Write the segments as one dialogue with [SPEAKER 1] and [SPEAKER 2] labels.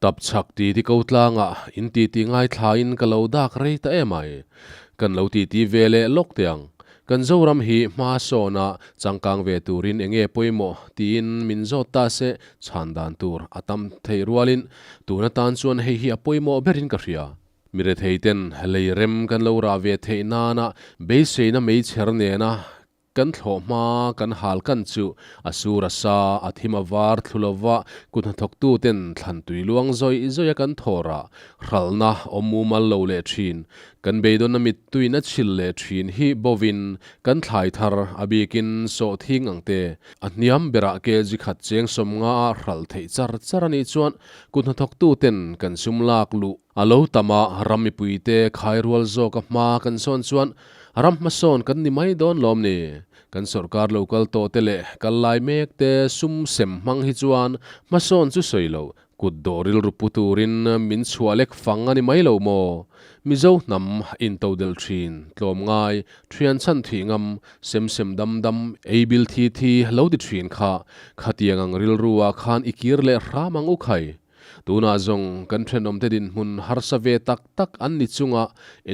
[SPEAKER 1] Tapchhak titi ko tlangah in titi ngaithlain ka lo dak rei ta em ai. Kan lo titi ve leh lawk teh ang. Kan Zoram hi hma sawna changkang ve turin enge pawimawh tiin min zawt ta se chhan dan tur a tam thei rualin tun atan chuan hei hi a pawimawh berin ka hria. Mi retheiten lei rem kan lo rah ve theih nana beiseina meichher nena Kan thlawh hma kan hal kan chu a sur a sa, a thim a var thlu lova kut hnathawktuten thlan tui luang zawih zawih a kan thawr a, hralhna awm mumal lo leh thin, kan beidawnna mittuin a chhil leh thin hi bovin kan thlai thar a bikin sawhthing ang te a hniam berah kg khat cheng sawmnga a hralh theih char char a nih chuan kut hnathawktuten kan sum lak luh a lo tam a, ram mipuite khai rual zawka hma kan sawn chuan Ram hmasawn kan ni mai dawn lawm ni? Kan sorkar lo kal tawh te leh kal lai mek te sum sem hmang hi chuan hmasawn chu sawi lo, kut dawh rilru pu turin min chhuah lek fang a ni mai lo maw? Mizo hnam intodelh thin, tlawmngai, thian chhan thih ngam, sem sem dam dam, ei bil thi thi lo ti thin kha, khatiang ang rilru ah khan i kir leh hram ang u khai. Tunah zawng kan thenawmte dinhmun harsa ve tak tak an ni chunga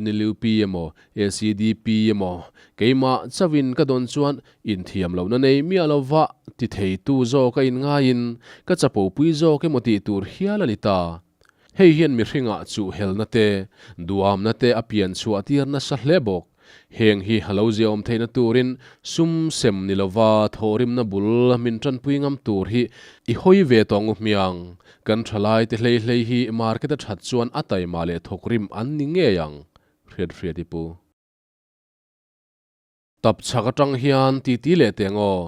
[SPEAKER 1] NLUP emaw ACDP emaw keimah chauhin ka dawn chuan inthiam lohna nei miah lova ti theitu zawk a inngaiin ka chapopui zawk emaw tih tur hial a ni ta. Hei hian mihringah chuhhelna te, duamna te a pian chhuah tir nasa hle bawk. Heng hi a lo ziaawm theihna turin sum sem ni lova thawhrimna bul min tanpui ngam tur hi i hawi ve tawh ngu hmiang. Kan thalai te hlei hlei hi market a that chuan a taima leh thawkrim an ni ngei ang, hriat hriat i pu. Tap chhak atang hian titi leh teng aw.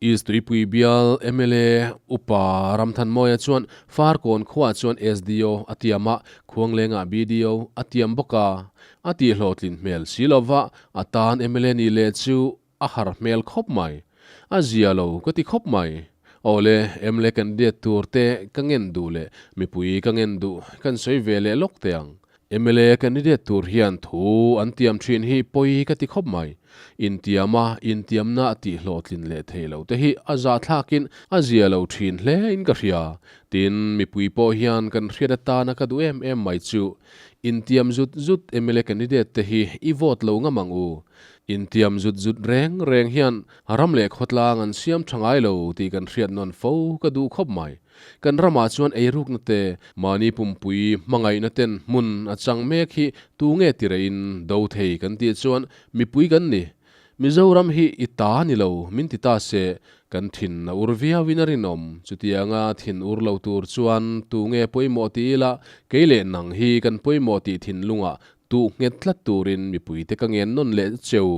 [SPEAKER 1] East Tuipui bial mla Upa Ramthanmawia chuan Farkawn khuaah chuan SDO a tiam a, Khuanglengah BDO a tiam bawk a. A tihhlawhtlin hmel si lova a tan mla ni leh chu a har hmel khawp mai. A zia lo ka ti khawp mai. Awle, mla candidate tur te ka ngen duh leh mipui ka ngen duh kan sawi ve leh lawk teh ang. Mla candidate tur hian thu an tiam thin hi pawi ka ti khawp mai. Intiama intiamna tih hlawhtlin leh thei lo te hi a zahthlakin a zia lo thin hle in ka hria. Tin, mipui pawh hian kan hriat atana ka duh em em mai chu intiam zut zut mla candidate te hi i vote lo ngam ang u. Intiam zut zut reng reng hian ram leh khawtlang an siam tha ngai lo tih kan hriat nawn fo ka duh khawp mai. Kan ramah chuan eirukna te, mahni pumpui hmangaihna ten hmun a chang mek hi tu nge ti reihin do thei kan tih chuan mipui kan ni. Mizoram hi i ta ni lo min ti ta se, kan thin a ur viauin a rinawm. Chutianga thin ur lo tur chuan tu nge pawimawh ti ila, kei leh nang hi kan pawimawh tih thinlungah tuh nghet tlat turin mipuite ka ngen nawn leh cheu.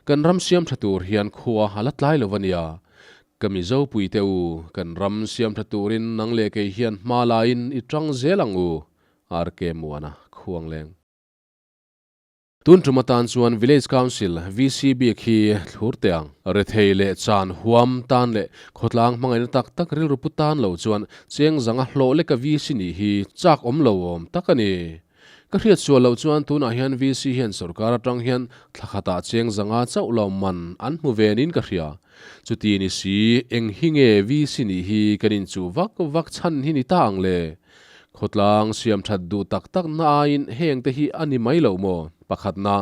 [SPEAKER 1] Kan ram siam tha tur hian khua a la tlai lo a nia. Ka Mizo puite u, kan ram siam tha turin nang leh kei hian hma laiin i tang zel ang u, RK Muana, Khuangleng. Tun tum atan chuan Village Council, VC, bik hi thlur teh ang. Rethei leh chan huam tan leh khawtlang hmangaihna tak tak rilru pu tan lo chuan cheng zanga hlawh leka VC nih hi chak awm lo awm tak a ni. Ka hriat sual loh chuan tunah hian VC hian sorkar atang hian thla khatah cheng zanga chauh lo man an hmu ve niin ka hria. Chuti ni si, eng hi nge VC nih hi kan inchuh vak vak chhan hi ni ta ang le? Khawtlang siam that duh tak tak na aiin heng te hi a ni mai lo maw? Pakhatna,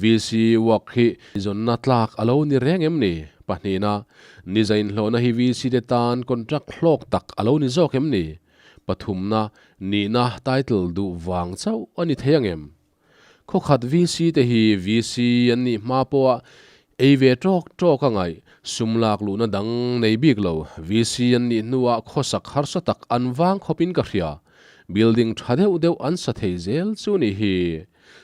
[SPEAKER 1] VC work hi zawnna tlak a lo ni reng em ni? Pahnihna, niza inhlawhna hi VC te tan contract hlawk tak a lo ni zawk em ni? Pathumna, nihna title duh vang chauh a ni thei ang em? Khawkhat VC te hi VC an nih hma pawha ei ve tawk tawk a ngaih, sum lak luhna dang nei bik lo VC an nih hnuah khawsak harsa tak an vang khawpin ka hria. Building tha deuh deuh an sa thei zel chu nih hi.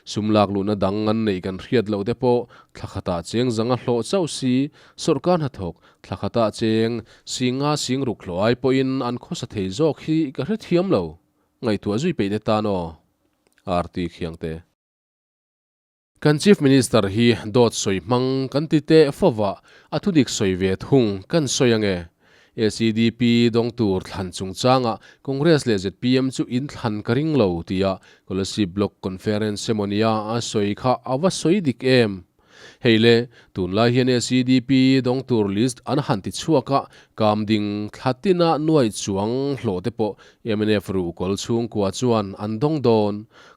[SPEAKER 1] Sum lak luhna dang an neih kan hriat loh te pawh thla khatah cheng zanga hlawh chauh si, sawrkar hnathawk thla khatah cheng singa sing ruk hlawh ai pawhin an khawsa thei zawk hi ka hrethiam lo. Ngaihtuah zui peih te tan aw. RT Khiangte. Kan Chief Minister hi dawt sawi hmang kan ti teh fova, a thudik sawi ve thung kan sawi ange. ACDP dawng tur thlan chungchangah Congress leh zpm chu in thlan ka ring lo tia Kolasib Block Conference Semonia a sawi kha a va sawi dik em? Hei le, tunlai hian SEDP dawng tur list an han ti chhuak a, Kamding thla tina nuai chuang hlawh te pawh mnf ruhkawl chhungkua chuan an dawng dawn.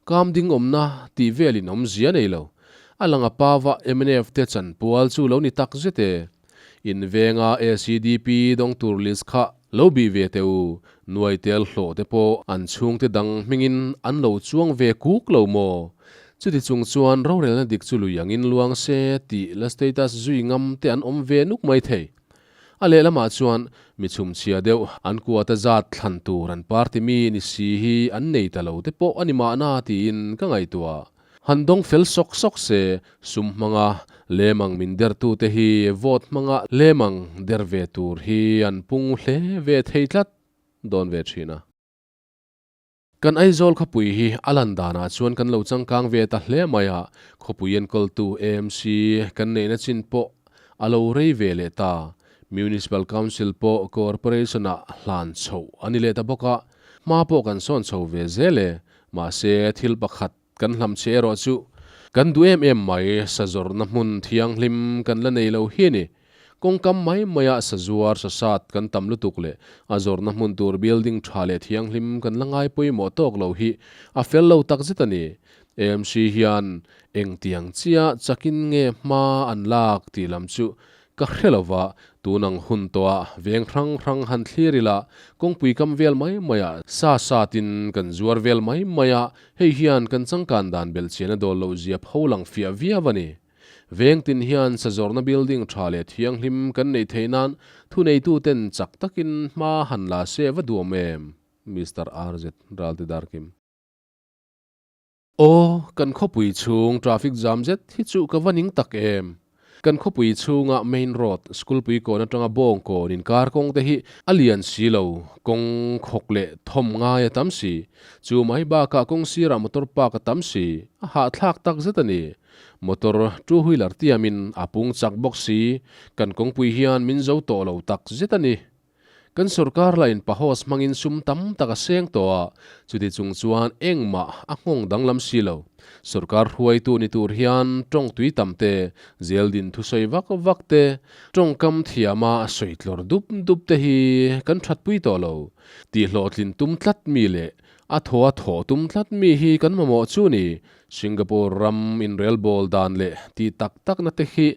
[SPEAKER 1] Kamding awmna tih velin awmzia nei lo. A lang a pava mnf te chanpual chu lo ni tak zet e. In venga SEDP dawng tur list kha lo bih ve teh u, nuai tel hlawh te pawh an chhungte dang hmingin an lo chuang ve kuk lo maw? Chuti chung chuan rorelna dik chu lui angin luang se tih la status zui ngam te an awm ve nuk mai thei. A lehlamah chuan mi chhumchhia deuh an kuata zat thlan tur an party mi ni si hi an nei ta lo te pawh a ni mahna tiin ka ngaihtuah. Han dawng fel sawk sawk se, sum hmanga lemang min dertute hi vote hmanga lemang der ve tur hi an pung hle ve thei tlat dawn ve thin a. Kan Aizawl khawpui hi a lan danah chuan kan lo changkang ve ta hle mai a, khawpui enkawltu AMC kan neihna chin pawh a lo rei ve leh ta. Municipal Council pawh Corporation-ah hlan chhoh a ni leh ta bawk a, hma pawh kan sawn chho ve zel e. Mahse, thil pakhat kan hlamchhe erawh chu kan duh em em mai, sazawrhna hmun thianghlim kan la nei lo hi a ni. Kawngkam mai maiah sazuar sasat kan tam lutuk leh a zawrhna hmun tur building tha leh thianghlim kan la ngai pawimawh tawk lo hi a fel lo tak zet a ni. AMC hian engtiang chiah chakin nge hma an lak tih lam chu ka hre lo va, tun ang hun tawhah veng hrang hrang han thlir ila kawngpui kam vel mai maiah sa satin kan zuar vel mai mai a, hei hian kan changkan dan belhchian a dawl loh zia pho lang fiah viau a ni. Vengtin hian sazawrhna building tha leh thianghlim kan neih theih nan thuneituten chak takin hma han la se va duam em? Mister RZ Ralte Darkim. Aw, kan khawpui chhung traffic jam zet hi chu ka va ning tak em? Kan khawpui chhunga main road, school pui kawn atanga bawng kawn inkar kawng te hi a lian si lo, kawng khawk leh thawm ngai a tam si. Chu mai bakah kawng sirah motor park a tam si, a hahthlak tak zet a ni. Motor two wheeler tiamin a pung chak bawk si, kan kawngpui hian min zo tawh lo tak zet a ni. Kan sorkar lain pahos hmangin sum tam tak a seng tawh a, chuti chung chuan engmah a nghawng danglam si lo. Sorkar hruaitu ni tur hian tawng tui tam te, zeldin thusawi vak vak te, tawngkam thiama sawi tlawr dup dup te hi kan thatpui tawh lo. Tihhlawhtlin tum tlat mi leh A thaw a thawh tum tlat mi hi kan mamawh chu ni. Singapore ram inrelbawl dan leh tih tak takna te hi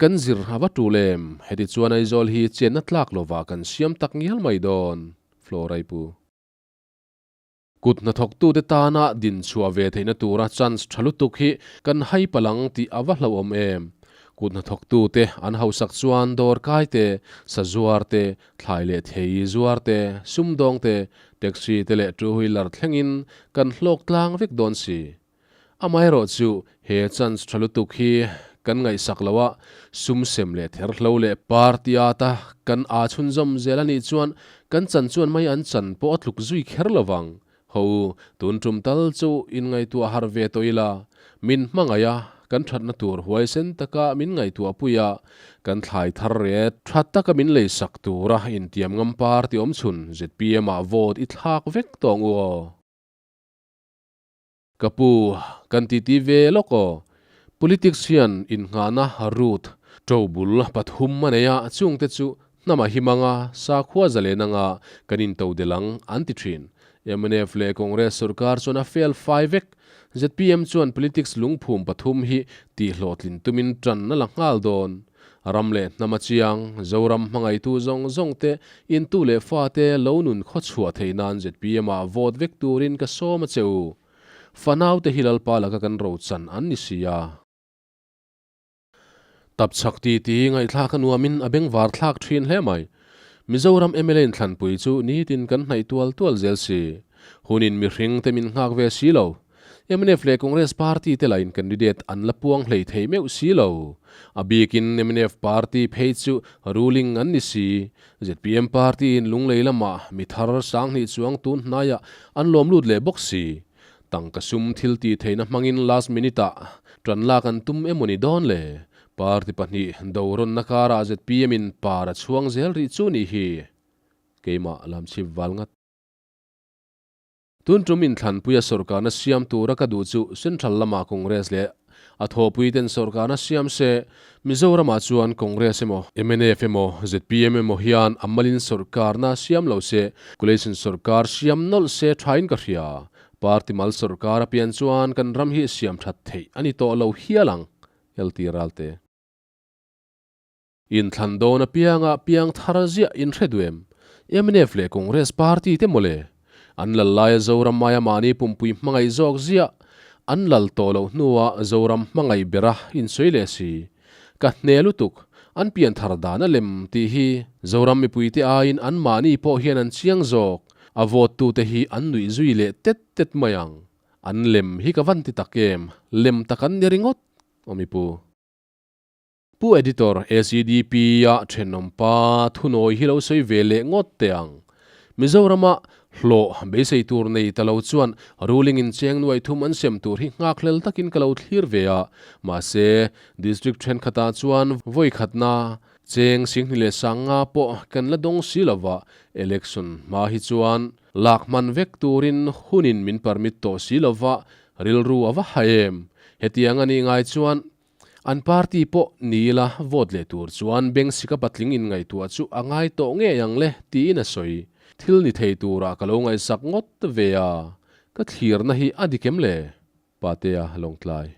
[SPEAKER 1] kan zir a va tul em? Heti chuan Aizawl hi chenna tlak lovah kan siam tak ngial mai dawn. Floraipu. Kut hnathawktute tana din chhuah ve theihna tura chance tha lutuk hi kan hai palh ang tih a va hlauhawm em? Kut hnathawktute an hausak chuan dawr kai te, sazuar te, Thlai leh thei zuar te, sumdawng te, taxi te leh two wheeler thlengin kan hlawk tlang vek dawn si. Amaherawh chu he chance tha lutuk hi kan ngaihsak lo a, sum sem leh therhlo leh party ata kan aa chhunzawm zel a nih chuan kan chan chuan mai an chan pawh a tluk zui kher lo vang. Ho u, tun tum tal chu in ngaihtuah har ve tawh ila, min hmangaih a, kan thatna tur huaisen taka min ngaihtuah pui a, kan thlai thar ret tha taka min lei sak tura intiam ngam party awm chhun zpm ah vote i thlak vek tawh ang u aw. Ka pu, kan titi ve lawk aw. Politics hian innghahna root to bul pathum a nei a, chungte chu hnam a him anga, sakhua zalen anga kan intodelh ang an ti thin. Mnf leh Congress sorkar chuan a fail fai vek. Zpm chuan politics lungphum pathum hi tihhlawhtlin tumin tan a la nghal dawn. Ram leh hnam a chiang, Zoram hmangaihtu zawng zawng te, intu leh fate lo nun khawchhuah theih nan zpm ah vote vek turin ka sawm a che u. Fanau te hi Lalpa laka kan rochan an ni si a. Tapchhak ti ti ngaihthlak a nuamin a bengvar thlak thin hle mai. Mizoram mla inthlanpui chu nitin kan hnaih tual tual zel si. Hunin mihring te min nghak ve si lo. Mnf leh Congress party te lahin candidate an la puang hlei thei meuh si lo. A bikin mnf party phei chu ruling an ni si. Zpm party in Lunglei lamah mi thar sanghnih chuang tun hnaiah an lawm lut leh bawk si. Tangka sum thil tih theihna hmangin last minute ah tan lak an tum emawni dawn le? Party pahnih dorawnna karah zpm in par a chhuang zel rih chu nih hi. Keimah lam chhip val ngat. Tun tum inthlanpuia sorkarna siam tura ka duh chu Central lama Congress leh. A thawhpui ten sawrkarna siam se, Mizoramah chuan Congress emaw, mnf emaw, zpm emaw hian a malin sawrkarna siam lo se, coalition sawrkar siam nawlh se thain ka hria. Party mal sawrkar a pian chuan kan ram hi siam that theih a ni tawh lo hial ang, LT Ralte. Inthlan dawn apianga piang thar ziah in hre duem. Mnf leh Congress party te mawle. An lal laia Zoram aia mahni pumpui hmangaih zawk ziah an lal tawh loh hnua Zoram hmangaih bera insawi leh si. Ka hne lutuk, an pian thar dan a lem tih hi Zoram mipuite aiin an mahni pawh hian an chiang zawk. A vote tute hi an nuih zui leh tet tet mai ang. An lem hi ka van ti tak em, lem tak an ni ringawt awm i pu. Pu Editor, ACDP a thenawm pa thunawi hi lo sawi ve leh ngawt teh ang. Mizorama hlawh beisei tur nei ta lo chuan ruling in cheng nuai thum an sem tur hi nghakhlel takin ka lo thlir ve a, mahse District thenkhatah chuan vawi khatna cheng singhni leh sanga pawh kan la dawng si lova, election hma hi chuan lak hman vek turin hunin min permit tawh si lova rilru a va ha em. Hetiang a nih ngai chuan An party pawh ni ila vote leh tur chuan Bengsika patling in ngaihtuah chu a ngai tawh ngei ang le tiin a sawi. Thil ni thei turah ka lo ngaihsak ngawt ve a, ka thlirna hi a dik em le? Patea Lawngtlai.